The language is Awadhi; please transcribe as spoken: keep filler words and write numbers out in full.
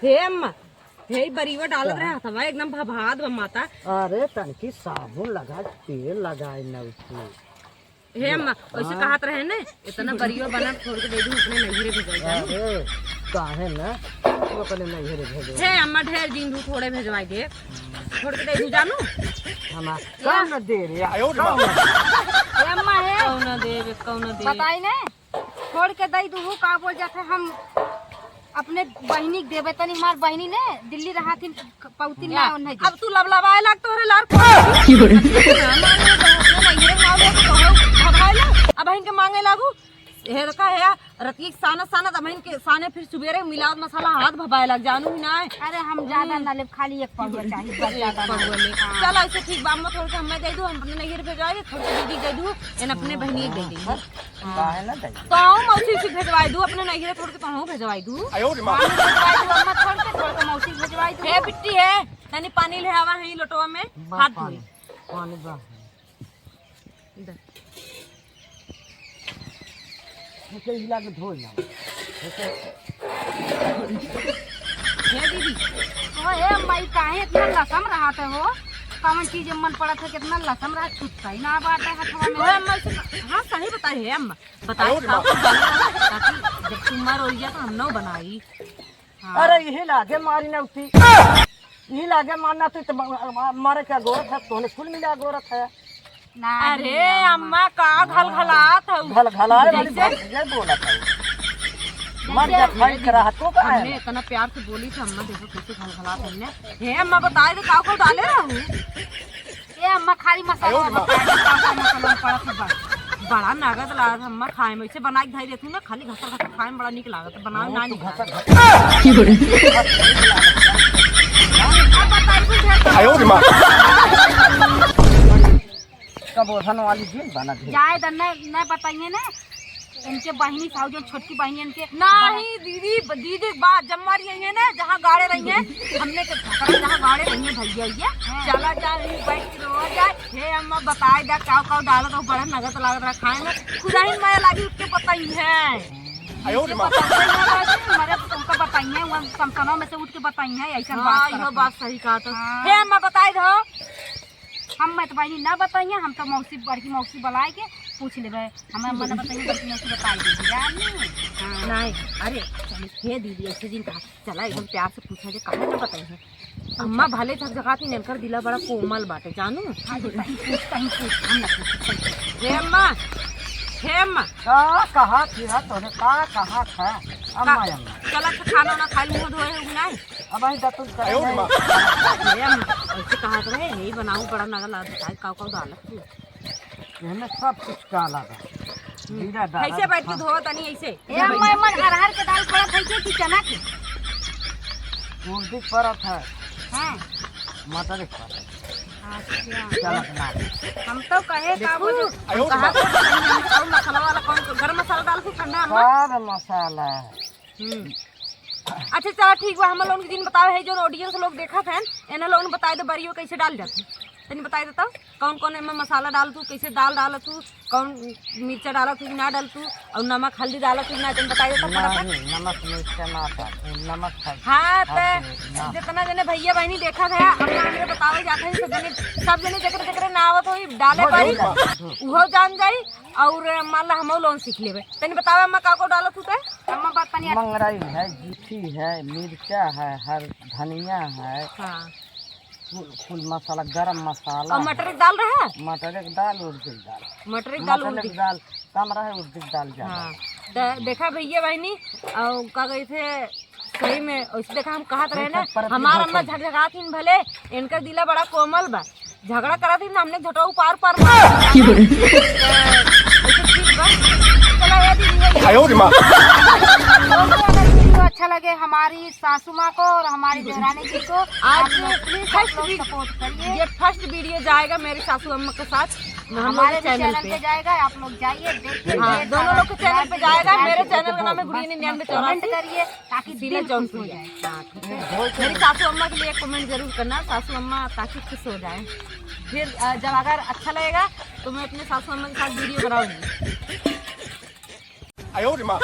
हे अम्मा, हे बरियो डालत रहे हथवा, एकदम भभात बा माता। अरे तनकी साबुन लगाए, तेल लगाए न उठे। हे अम्मा, वैसे हाँ। कहत रहे ने, इतना बरियो बना छोड़ के दे दूँ, अपने नैहरे भेजाई जानू। अरे, काहे ना? तू अपने नैहरे भेजो। हे अम्मा, ढेर दिन दू, थोड़े भेजवाई दे। छोड़ के दे दूँ जानू। हमार कौन दे रे? कौन? हे अम्मा, हे। कौन देबे, कौन देबे? बताई ने, छोड़ के दे दूँ, का बोल जाते हम अपने बहिनी के देबे, तनी हमार बहिनी ने दिल्ली रहा थी, पौती ना उन्हें दे। अब तू लबलबाए लाग तोहरे लार को। की बोले? अब इनके मांगे लागू। हेर का है, रतिये के सानत सानत, अब इनके साने फिर सुबेरे मिलावत मसाला हाथ भभाए लाग जानू ही ना है। अरे हम ज्यादा ना लेब, खाली एक पौवा चाहिए, बस एक ज्यादा ना पौवा लेब। ले। हाँ। चल ऐसे ठीक बा, अम्मा छोड़ के हमें दे दू, हम अपने नैहर भेजवाए, छोड़ के दीदी दे दू, एन अपने बहिनी के दे दी। काहे ना दे? तो मौसी से भेजवाई दू, अपने नैहरे छोड़ के तो हम भेजवाई दू। आयो रे माँ। हम भेजवाई दू, अम्मा छोड़ के, छोड़ के मौसी भेजवाई दू। हे बिट्टी हे, तनी पानी ले आवा है लोटवा में, बा हाथ पानी, धोई। पानी बा। दे। ओके हिला के धोई ना। ओके। हे दीदी। ओ हे माई, काहे इतना लसम रहत हो? कौन चीज मन पड़त है, कितना लसम रहत, छुट्टा ही ना बाटे हथवा में। ओए अम्मा, इसे हाँ, सही बताई है अम्मा। बताई आयो रे का माँ। कुछ डाली ना, ताकि जब तुम्हार हो गया तो हम ना बनाई। हाँ। अरे यही लागे मारी ना उठी। यही लागे मारना तो, तो म-, म-, मारे क्या गोरत है, तोहने कुल मिला गोरत है। ना, अरे नहीं, अम्मा। अम्मा का घलघलात हऊ? घलघलाए वाली जैसे बात ये बोलत है। मर जैसे जा, फाइट करा, तू का है हमने ना? इतना प्यार से बोली थी अम्मा, देखो कैसे घलघलात हमने। हे अम्मा, बताए तो का को डाले रहू? ए अम्मा, खाली मसाला आयो रे माँ। बताए, का का मसाला में पड़त है, बस। बड़ा नगद लागत अम्मा खाए में, इसे बना के धई देती ना, खाली घसर घसर खाए में बड़ा नीक लागत, बनावे ना नीक लागत। की बोले? अब बताई कुछ है तो। आयो रे माँ। कब ओढ़न वाली दिन बना दे। जाए द, न, न बताइए ना। इनके बहिनी साहू, जो छोटकी बहिनी इनके नहीं, दीदी, दीदी के बाद जम्मा रही है ना, जहाँ गाड़े रही है, हमने के पकड़ा, जहाँ गाड़े रही है भैया, ये हाँ। चला जा, यहीं बैठ के रोआ जाए। हे अम्मा, बताए दा, काव काव डालत हो, बड़ा नगद लागत रहा खाए में। खुदा ही माया लागी, उठ के बताई है। आयो रे माँ। बताई है, हमारे उनका बताई है, वो समसनों में से उठ के बताई है, ऐसा हाँ, बात इहो करत बात है। सही कहा तो। हाँ। हे अम्मा, बताए दो। हम मैं तो बहिनी ना बताइए, हम तो मौसी, बड़की मौसी बुलाए के पूछ लेबे। हमें अम्मा ना बताइए, बड़की मौसी बताई देगी, जानी? हाँ। नहीं, अरे, चल, हे दीदी, ऐसे दिन कहा, चला, एकदम प्यार से पूछा जे, काहे ना बताई है? अम्मा भले झकझकाती, इनकर दिला बड़ा कोमल बाटे, जानू? हाँ, जी, कहीं पूछ, कहीं पूछ, हम ना पूछ, कहीं पूछ। हे अम्मा, हे अम्मा। का कहा थी ना तोने, का कहा था? अम्मा, का-, अम्मा। चला, अच्छा, खाना ना खाई, मुँह धोए हो कि नहीं? अब आई दतुन करे आयो रे नहीं। माँ। अरे, हम ऐसे कहा तो रहे, यही बनाऊं, बड़ा नगा लगा, बताए, काव काव डालत तू? एमे सब कुछ डाला बा। हम्म। जीरा डाला कैसे बा, बैठ के हाँ। धोवा तनी ऐसे? ए, अम्मा, अम्मा, अरहर के दाल पड़त है के कि चना के? उर्दी परत है। हाँ। मटर के परत। अच्छा। चना के ना। हम तो कहे का देखू, बोले? हम कहा तो हम कौन मसाला वाला, कौन गरम मसाला डाल के ठंडा अम्मा? सब मसाला है। हम्म। अच्छा, चला ठीक बा, हम लोगन के जिन बतावे है, जो audience लोग देखत हैं, इन्हें लोगन बताए दो, बरियो कैसे डाल जात है, तनी बताए दे तो, कौन कौन एमे मसाला डाल तू, कैसे दाल डाल तू, कौन मिर्चा डाल तू कि ना डाल तू, और नमक हल्दी डाल तू कि ना, तनी बताए दे तो फटाफट। नहीं, नमक मिर्चा ना डाल, नमक हल्दी। हाँ, तो हल्दी ना। जितना जने भैया बहनी देखत है, अपना हमरे बतावे जाते हैं, सब जने, सब जने जेकरे जेकरे ना आवत होई डाले वो पारी, डाल दो। उहो जान जाई, और मान ला हमहू लोगन सीख लेबे। तनी बतावे अम्मा का को डालत हूँ ते? अम्मा बात तनी मंगरई है, जीथी है, मिर्चा है, हर धनिया है, हाँ। कुल, कुल मसाला, गरम मसाला और है। मटर के दाल रहा? मटर के दाल, उड़द के दाल। मटर के दाल, मटर उड़द के के दाल कम रहे, उड़द के दाल ज्यादा। हाँ। त देखा भैया बहनी, और का कहते सही में, वैसे देखा, हम कहत रहे ना, परत हमार अम्मा झकझकात हिन भले, इनकर दिला बड़ा कोमल बा। झगड़ा करत हिन, हमने झटवा उपार उपार मार। की बोले? वैसे ठीक बा। चला, ए दीदी, ए आयो रे माँ। दोस्तों, अगर वीडियो अच्छा लगे हमारी सासू माँ को और हमारी देवरानी जी को, आज आप लोग please आप first लोग वी-, support करिए। ये first video जाएगा मेरी सासू अम्मा के साथ। हम लोग हमारे के भी channel channel पे। पे जाएगा, आप लोग जाइए, देखिए, हाँ, ढेर दोनों सारा लोग के channel पे subscribe जाएगा। मेरे कीजिए, channel का नाम है गुड़िया निन्यानवे चौरासी। Comment करिए, ताकि सीला दिल खुश हो जौनपुर। जाए। हाँ, ठीक है। मेरी सासू अम्मा के लिए comment जरूर करना, सासू अम्मा ताकि खुश हो जाए। फिर, अ, जब अगर अच्छा लगेगा, तो मैं अपने सासू अम्मा के साथ video बनाऊंगी। आयो रे माँ।